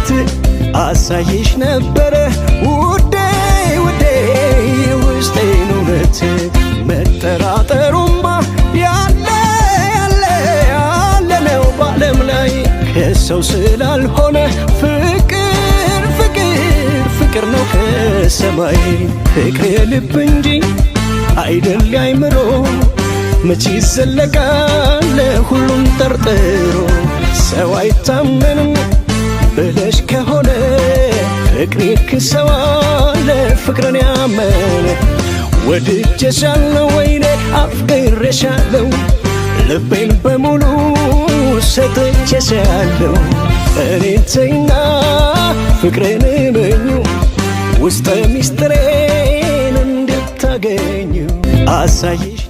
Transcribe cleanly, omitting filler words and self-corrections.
ውበት አሳይሽ ነበረ ውዴ ውዴ የውስጤን እውነት። መጠራጠሩማ ያለ ያለ ያለ ነው በዓለም ላይ፣ ከሰው ስላልሆነ ፍቅር ፍቅር ፍቅር ነው ከሰማይ። ፍቅር የልብ እንጂ አይደል ያይምሮ፣ መቼ ይዘለቃል ሁሉም ጠርጥሮ። ሰው አይታመንም ብለሽ ከሆነ ፍቅሬ ክሰዋለ ፍቅርን ያመነ። ወድጄሻለሁ ወይኔ አፍቅሬሻለሁ፣ ልቤን በሙሉ ሰጥቼሻለሁ። እኔን ተይና ፍቅሬን እመኚ፣ ውስጠ ሚስጥሬን እንድታገኙ አሳይሽ።